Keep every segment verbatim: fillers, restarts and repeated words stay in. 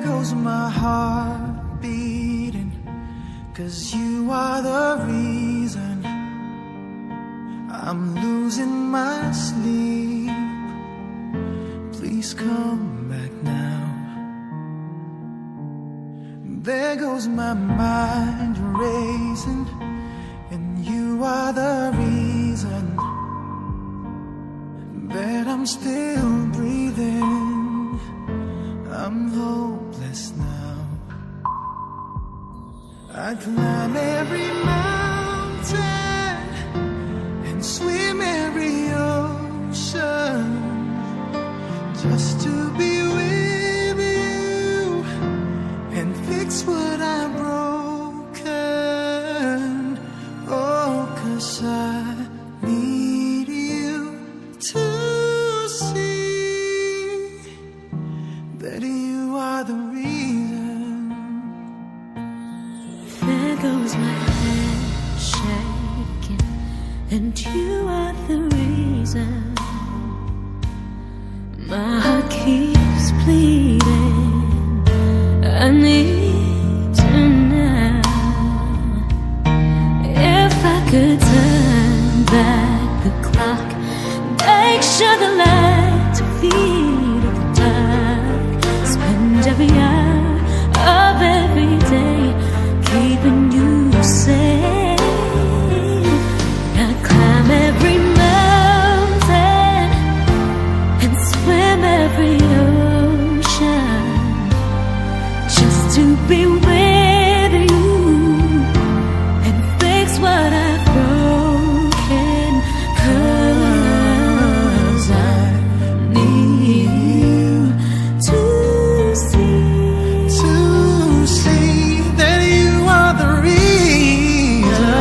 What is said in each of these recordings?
Goes my heart beating, 'cause you are the reason I'm losing my sleep. Please come back now. There goes my mind racing, and you are the reason that I'm still breathing. I'm hopeless now. I climb every mountain and swim every ocean just to be with you and fix what I've broken. Oh, 'cause I need you to see that you are the reason. There goes my head shaking, and you are the reason. My heart keeps bleeding. I need you now. If I could turn back the clock, make sure the light to feed the dark. Spend every hour of every day keeping you safe. I climb every mountain and swim every ocean just to be with you and fix what I've broken. 'Cause I need you to see, to see that you are the reason.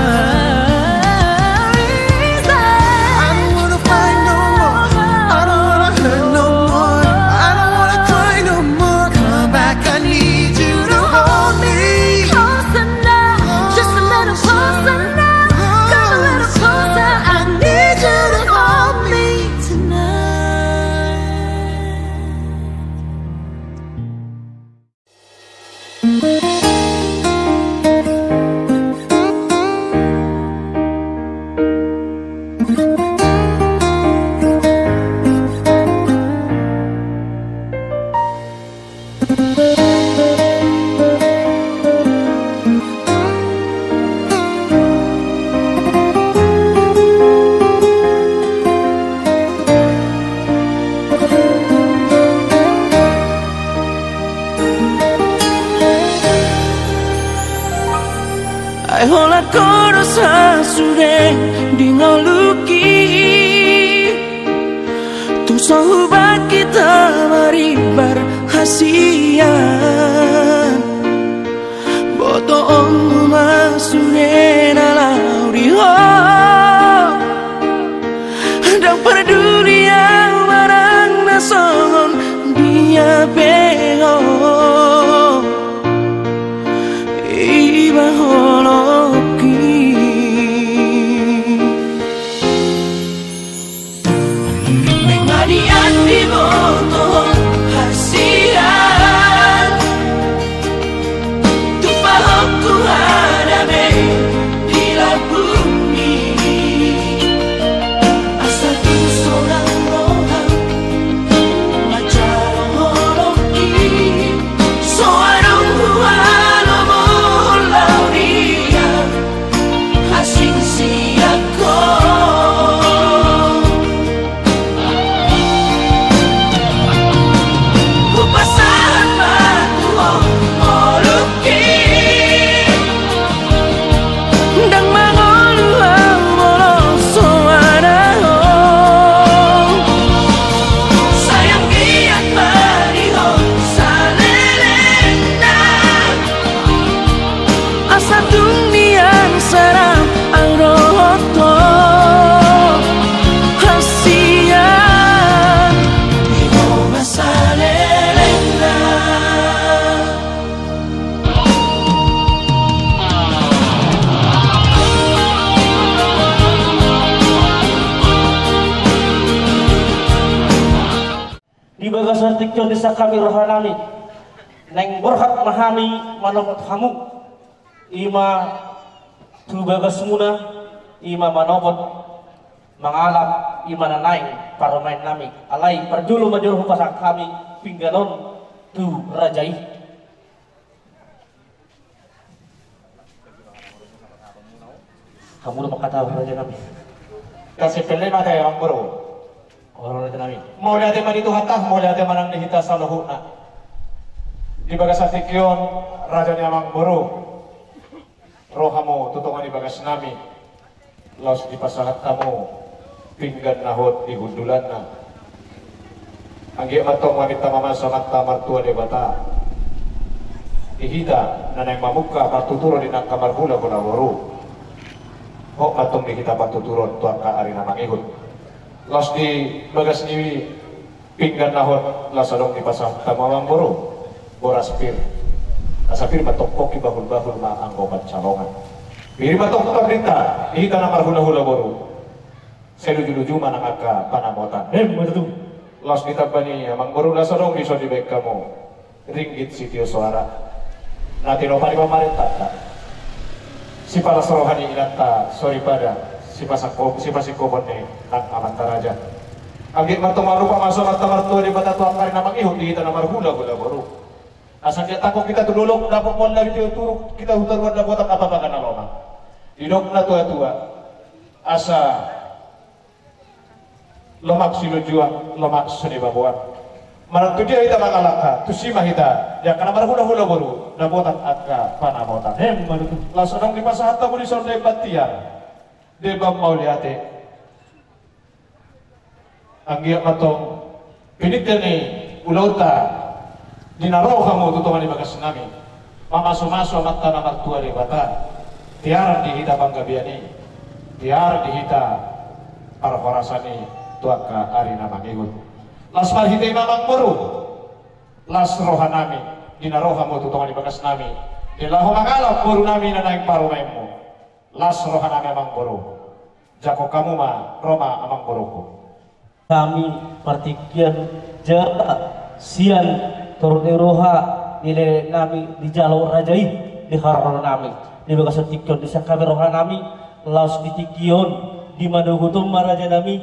I don't wanna fight no more. I don't wanna hurt no more. I don't wanna cry no more. Come back, I need you to hold me closer now. Just a little closer now. Come a little closer. I need you to hold me tonight. Ai holan ho do sasude di ngolungki, tung so hubahen hita marimbar hasian. Botoonmu ma sude na laho di ho. Ndang parduli au manang na songon dia pe ho, iba holongki. Mangaliat diboto hasian, tupa ho tu hadabe di lambungmi. Asa tung sonang roham manjalo holongki, so adong hualomo laho di asing sian ho. Hupasahat ma tu ho ngolungki, ndang mangolu au molo so ada ho. Sayang dia ma di ho salelengna. Asa tung nian sada au dohot ho hasian. Di ho ma salelengna. Di bagasan tingki on disangkapi rohanami. Naeng borhat ma hami manopot hamu, i ma tu bagasmuna, i ma manopot mangalap i ma na naeng parumaennami. Alai parjolo ma jolo hupasahat hami pinggan on tu raja i. Hamu do mangkatahon, rajanami. Kasih pele mata ya, Amang Boru. Olo, rajanami. Mauliate ma di Tuhanta, mauliate ma nang di hita saluhutna. Di bagasan tingki on, raja ni Amang Boru, ro hamu tu tonga ni bagasnami, laos dipasahat hamu pinggan na hot di hundulanna. Anggiat ma antong maminta mamasu Amanta Martua Debata di hita na naeng mamungka partuturon di angka marhulahula boru. Hot ma antong di hita partuturon tu angka ari na mangihut. Laos di bagas ni pinggan na hot laos adong dipasahat hamu, Amang Boru, boras pir. Asa pir ma antong pongki, bahulbahul ma anggo pansalongan. Pir ma antong tondinta di hita na marhulahula boru. Sai lujuluju ma nang angka panamotan. Emma tutu. Laos ditamba ni i, Amang Boru, laos adong dison dibahen hamu ringgit sitio soara na tinopa ni pamarentanta. Sipalas roha ni inanta soripada, sipasangko-, sipasingkophon ni nang amanta raja. Anggiat ma antong marlupa masu Amanta Martua Debata tu angka ari na mangihut di hita na marhulahula boru. Asa anggiat tangkok hita tu dolok, dapot ma on laho di tio turuk, hita tu toruan dapotan ampapangan na lomak. Didok natuatua, asa lomak silunjuang, lomak sonibaboan. Manang tu dia hita mangalangka, tusi ma hita di angka na marhulahula boru dapotan angka panamotan. Emma tutu. Laos adong dipasahat hamu dison demban tiar, demban mauliate. Anggiat ma antong pinangido ni ulaonta di na ro hamu tu tonga ni bagasnami, mamasumasu Amanta na Martua Debata, tiar di hita panggabean i, tiar di hita parhorasan i tu angka ari na mangihut. Laos marhite i ma, Amang Boru, las rohanami di na ro hamu tu tonga ni bagasnami, di laho mangalap borunami na naeng parumaenmu. Las rohanami, Amang Boru. Jangkon hamu ma, ro ma, Amang Boruku. Hami partingkian jala sian torop ni roha ni lelenami dijalo raja i di haroro nami. Di bagasan tingki on disan hami rohanami, laos di tingki on, di manogot on ma, rajanami,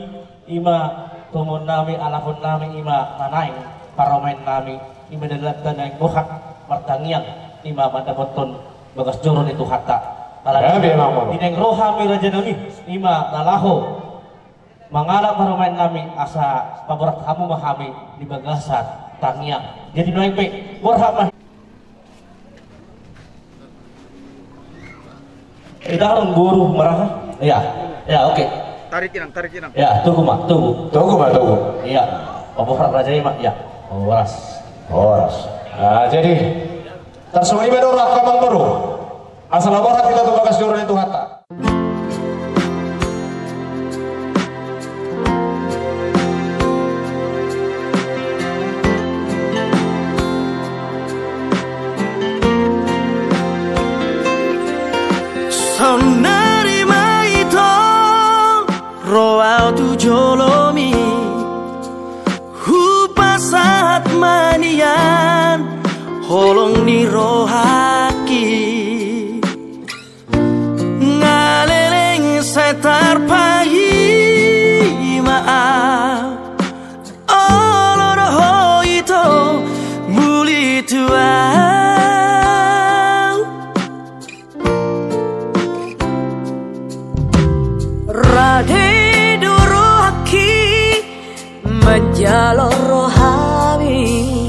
i ma tongonnami, alaponnami, i ma na naeng parumaennami, i ma dalanta naeng borhat martangiang, i ma mandapothon bagas joro ni Tuhanta. Alai di naeng ro hami, rajanami, i ma na laho mangalap parumaennami, asa paborhat hamu ma hami di bagasan tangiang. Jadi nuaeng pe borhat ma. Ita harus buru maraha. Ya, ya, oke. Tarik, Inang, tarik, Inang. Ya, tunggu ma, tunggu. Tunggu ma, tunggu. Iya. Paborhat raja i ma, ya. Horas. Horas. Nah, jadi, tarsongon i ma do rohangku, Amang Boru. Asa laho borhat hita tu bagas joro ni Tuhanta. Saonnari ma ito ro au tu jolomi, hupasahat ma nian holong ni rohangki. Nga leleng sai tarpaima au, olo do ho ito muli tu au. Rade do rohangki manjalo rohami.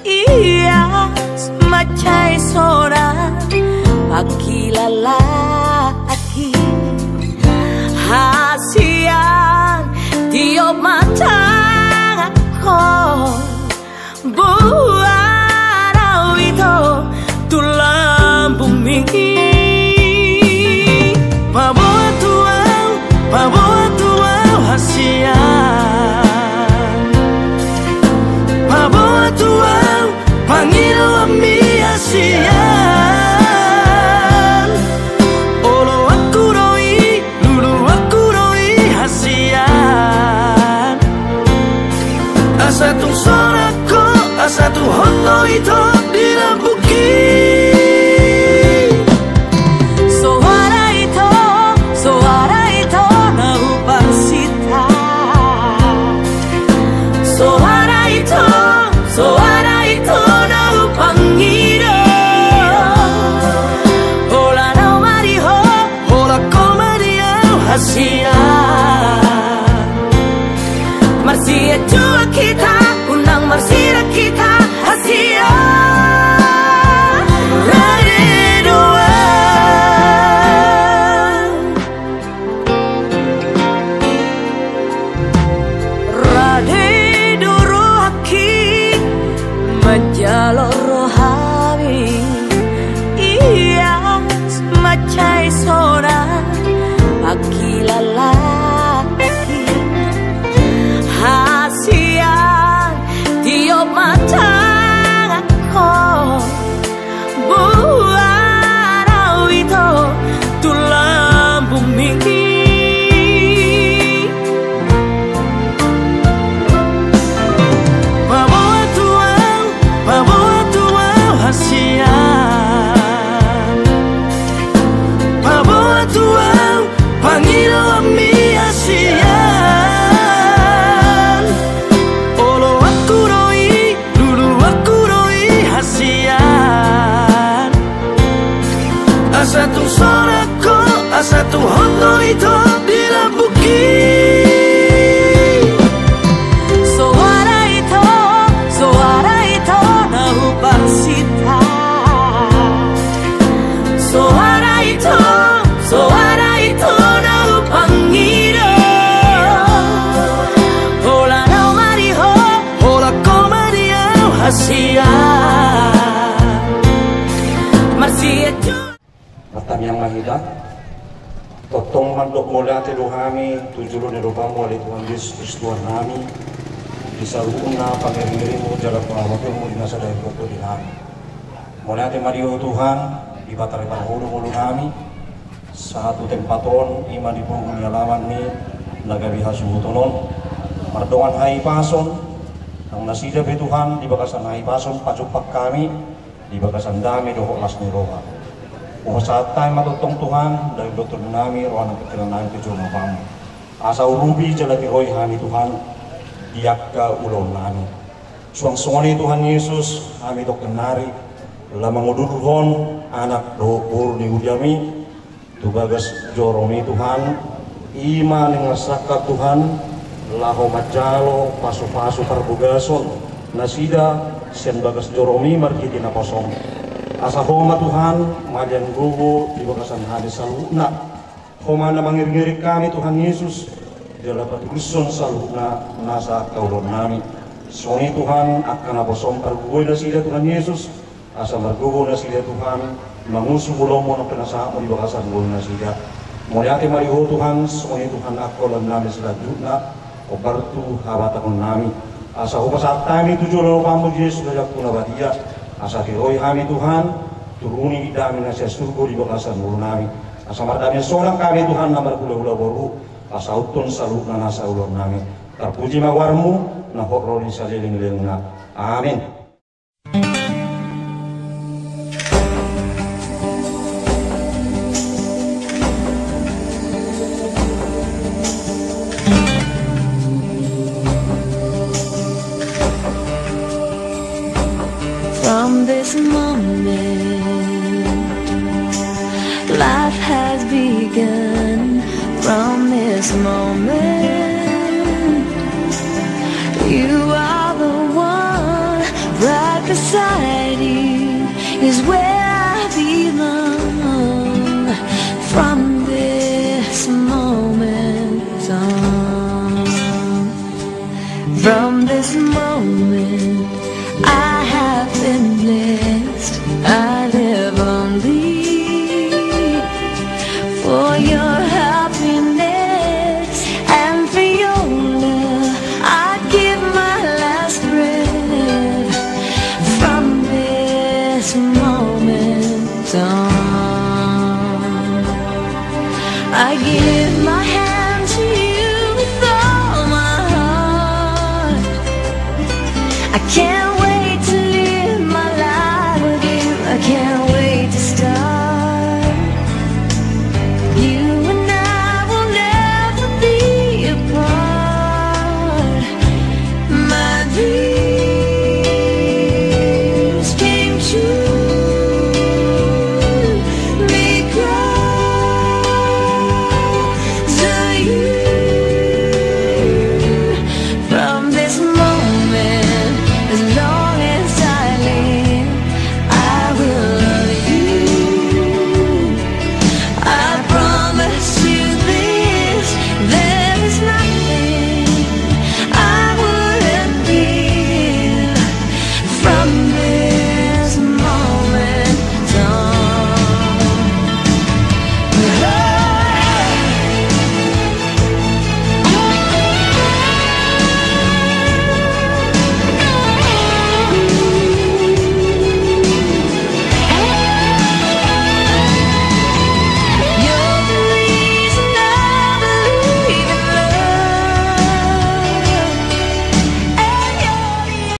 Ia mansai sonang pangkilalaanki. Hasian tiop ma tanganhon, boan au ito tu lambungmi. Paboa tu au, paboa tu au hasian. Paboa tu au pangidoanmi hasian. Oloanku do i, luluanku do i hasian. Asa tung sonang ho, asa tung hot ho ito di Asa tung sonang ho, asa tung hot do ito di lambungki. Soara ito, soara ito na hupasinta. Soara ito, soara ito na hupangido. Holan au ma di ho, holan ho ma di au hasian. Marsiat jo. Martangiang ma hita. Tongtong mandok mauliate do hami tu jolo ni rohaMu ale Tuhan Jesus Kristus Tuhannami, di saluhutna pangiringirinMu jala pangamaturiMu di na sada i hot do di hami. Mauliate ma di Ho Tuhan, Debata na parhobas ngolunami, sahat tu tempat on, i ma di pogu ni alaman ni na gabe hasuhuton on, mardongan hahipason, nang nasida pe Tuhan, di bagasan hahipason pajumpang hami, di bagasan dame dohot las ni roha. Hupasahat hami ma tongtong Tuhan, daging dohot tondi nami, roha nang pingkiran nami tu jolo ni rohaMu. Asa urupi jala tiroi hami Tuhan, di angka ulaon nami. Suang songon i Tuhan Jesus, hami tongtong nari, laho mangudurhon anak dohot boru ni huriaMi, tu bagas joroMi Tuhan, i ma naeng marsangkap Tuhan, laho manjalo pasupasu parbogason, nasida sian bagas joroMi marhite naposoM. Asa Ho ma Tuhan, malean gogo di bagasan hami saluhutna. Ho ma na mangiringiring hami Tuhan Jesus, jala patulushon saluhutna nasa angka ulaon nami. Songon i Tuhan, angka naposoM pargogoi nasida Tuhan Jesus, asa margogo nasida Tuhan, mangusung ulaonMu nang pinasahatMu di bagasan ngolu nasida. Mauliate ma di Ho Tuhan, songon i Tuhan angka ulaon nami salanjutna, hombar tu habatahon nami. Asa hupasahat hami tu jolo ni rohaMu Jesus Raja Ampu na badia, asa tiroi hami Tuhan, turuni dame na sian surgo di bagasan ngolu nami. Asa mardame sonang hami Tuhan na marhulahula boru, pasauthon saluhutna nasa ulaon nami. Tarpuji ma goarMu, na hot ro di saleleng ni lelengna. Amen. From this moment, life has begun. From this moment, you are the one. Right beside you is where I belong. From this moment on, from this moment, I have been blessed. I live only for your happiness and for your love. I give my last breath. From this moment on, I give